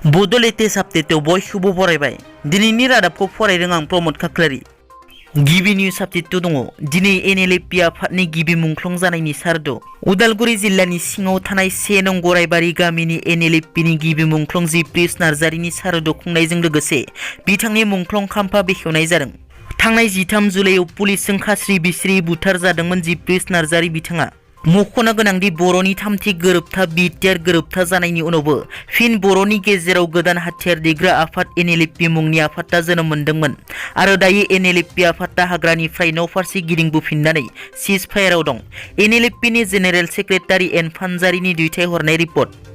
बड' लेटेस्ट आपडेटआव बयखौबो बरायबाय। दिनैनि रादाबखौ फरायदों आं प्रमद खाख्लारि। गिबि निउज आपडेट दङ। दिनै एनएलएफपि आफादनि गिबि मुंख्लं जानायनि सारद'। उदालगुरि जिल्लानि सिङाव थानाय 1 नं गरायबारि गामिनि एनएलएफपिनि गिबि मुंख्लं जिप्रिस नार्जारिनि सारद' खुंनायजों लोगोसे बिथांनि मुंख्लं खाम्फा बेखेवनाय जादों। थांनाय 13 जुलाइआव पुलिसजों खास्रि बिस्रि बुथार जादोंमोन जिप्रिस नार्जारि बिथाङा। मख'नो गोनांदि बर'नि थामथि गोरोबथा बिटिआर गोरोबथा जानायनि उनावबो फिन बर'नि गेजेराव गोदान हाथियार दैग्रा आफाद एनएलएफपि मुंनि आफादा जोनोम मोन्दोंमोन आरो दायो एनएलएफपि आफादा हाग्रानिफ्राय न' फारसे गिदिंबोफिननानै सिज फायाराव दं। एनएलएफपिनि जेनेरेल सेक्रेटारि एन फानजारिनि दैथायहरनाय रिपर्ट।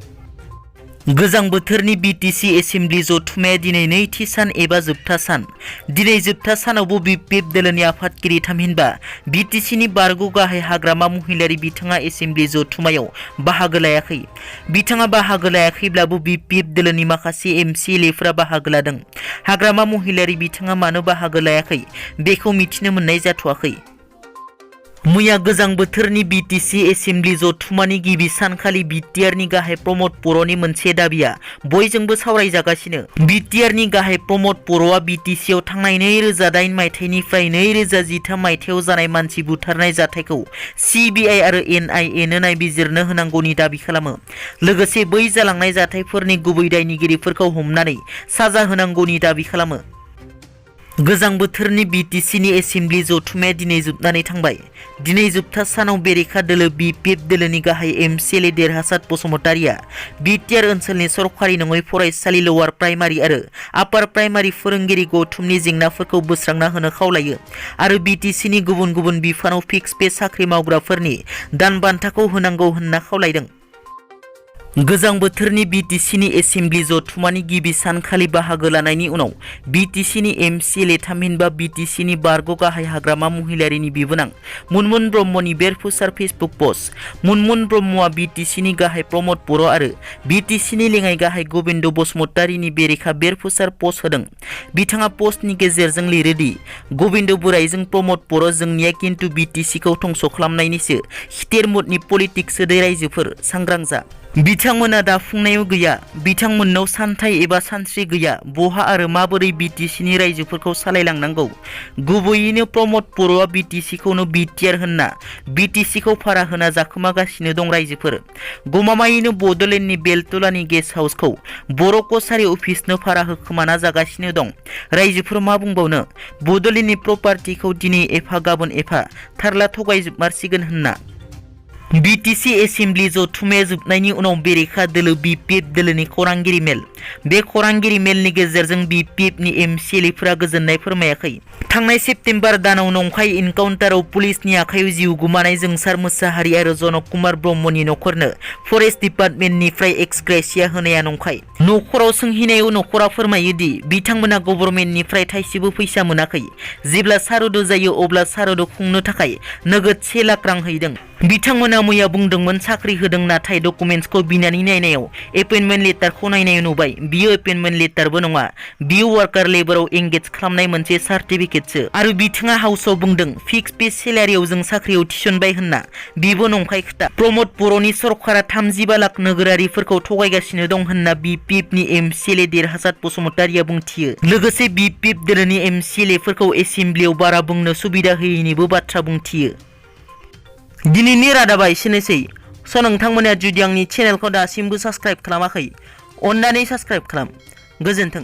गोजां बोथोरनि बिटिसि एसेम्ब्लि जथुम्माया दिनै नैथि सान एबा जोबथा सान। दिनै जोबथा सानावबो बिपिएफ दोलोनि आफादगिरि थामहिनबा बिटिसिनि बारग' गाहाय हाग्रामा महिलारि बिथाङा एसेम्ब्लि जथुम्मायाव बाहागो लायाखै। बिथाङा बाहागो लायाखैब्लाबो बिपिएफ दोलोनि माखासे एमसिएलएफोरा बाहागो लादों। हाग्रामा महिलारि बिथाङा मानो बाहागो लायाखै बेखौ मिथिनो मोननाय जाथ'वाखै। मैया गोजां बोथोरनि बिटिसि एसेम्ब्लि जथुम्मानि गिबि सानखालि बिटिआरनि गाहाय प्रमद बर'नि मोनसे दाबिया बयजोंबो सावरायजागासिनो। बिटिआरनि गाहाय प्रमद बर'आ बिटिसिआव थांनाय 2008 मायथाइनिफ्राय 2013 मायथाइयाव जानाय मानसि बुथारनाय जाथायखौ सिबिआइ आरो एनआइएनो नायबिजिरनो होनांगौनि दाबि खालामो। लोगोसे बै जालांनाय जाथायफोरनि गुबै दायनिगिरिफोरखौ हमनानै साजा होनांगौनि दाबि खालामो। गोजां बोथोरनि बिटिसिनि एसेम्ब्लि जथुम्माया दिनै जोबनानै थांबाय। दिनै जोबथा सानाव बेरेखा दोलो बिपिएफ दोलोनि गाहाय एमसिएलए देरहासात बसुमतारिया बिटिआर ओनसोलनि सरकारि नङै फरायसालि लवार प्राइमारि आरो आपार प्राइमारि फोरोंगिरि गौथुमनि जेंनाफोरखौ बोस्रांना होनो खावलायो आरो बिटिसिनि गुबुन गुबुन बिफानाव फिक्स पे साख्रि मावग्राफोरनि दान बान्थाखौ होनांगौ होनना खावलायदों। गोजां बोथोरनि बिटिसिनि एसेम्ब्लि जथुम्मानि गिबि सानखालि बाहागो लानायनि उनाव बिटिसिनि एमसिएलए थामहिनबा बिटिसिनि बारग' गाहाय हाग्रामा महिलारिनि बिबोनां मुनमुन ब्रह्मनि बेरफुसार फेसबुक पस्ट। मुनमुन ब्रह्मआ बिटिसिनि गाहाय प्रमद बर' आरो बिटिसिनि लेङाइ गाहाय गबिन्द बसुमतारिनि बेरेखा बेरफुसार पस्ट होदों। बिथाङा पस्टनि गेजेरजों लिरोदि गबिन्द बोराइजों प्रमद बर' जोंनिया किन्तु बिटिसिखौ धंस' खालामनायनिसो खिथेर मुडनि पलिटिक्स सोदै रायजोफोर सांग्रां जा। बिथांमोना दाफुंनायाव गैया। बिथांमोननाव सान्थाइ एबा सानस्रि गैया। बहा आरो माबोरै बिटिसिनि रायजोफोरखौ सालायलांनांगौ। गुबैयैनो प्रमद बर'आ बिटिसिखौनो बिटिआर होनना बिटिसिखौ भारा होना जाखोमागासिनो दं रायजोफोर। गमामायैनो बड'लेण्डनि बेलतलानि गेस्ट हाउसखौ बर' कछारी अफिसनो भारा होखोमाना जागासिनो दं। रायजोफोर मा बुंबावनो। बड'लेण्डनि प्रपार्टिखौ दिनै एफा गाबोन एफा थारला थगायजोबमारसिगोन होनना। बिटिसि एसेम्ब्लि जथुम्माया जोबनायनि उनाव बेरेखा दोलो बिपिएफ दोलोनि खौरांगिरि मेल। बे खौरांगिरि मेलनि गेजेरजों बिपिएफनि एमसिएलएफोरा गोजोननाय फोरमायाखै। थांनाय सेप्तेम्बर दानाव नंखाय इनकाउन्टाराव पुलिसनि आखायाव जिउ गुमानाय जोंसार मोसाहारि आरो जनक कुमार ब्रह्मनि नखरनो फरेस्ट डिपार्टमेन्टनिफ्राय एक्सग्रेसिया होनाया नंखाय। नखराव सोंहैनायाव नखरा फोरमायोदि बिथांमोना गभर्नमेन्टनिफ्राय थाइसेबो फैसा मोनाखै। जेब्ला सारद' जायो अब्ला सारद' खुंनो थाखाय नोगोद 1 लाख रां हैदों। बिथांमोना मैया बुंदोंमोन साख्रि होदों नाथाय डकुमेन्ट्सखौ बिनानै नायनायाव एपइन्टमेन्ट लेटारखौ नायनाय नुबाय बियो एपइन्टमेन्ट लेटारबो नङा। बियो वार्कार लेबाराव एंगेज खालामनाय मोनसे सार्टिफिकेटसो आरो बिथाङा हाउसआव बुंदों फिक्स पे सेलारियाव जों साख्रियाव थिसनबाय होनना। बेबो नंखाय खोथा। प्रमद बर'नि सरकारा 35 लाख नोगोरारिफोरखौ थगायगासिनो दं होनना बिपिएफनि एमसिएलए देरहासात बसुमतारिया बुंथियो। लोगोसे बिपिएफ दोलोनि एमसिएलएफोरखौ एसेम्ब्लियाव बारा बुंनो सुबिदा होयैनिबो बाथ्रा बुंथियो। दिनैनि रादाबा एसेनोसै। नोंथांमोना जुदि आंनि चेनेलखौ दासिमबो साबस्क्राइब खालामाखै अन्नानै साबस्क्राइब खालाम। गोजोन्थों।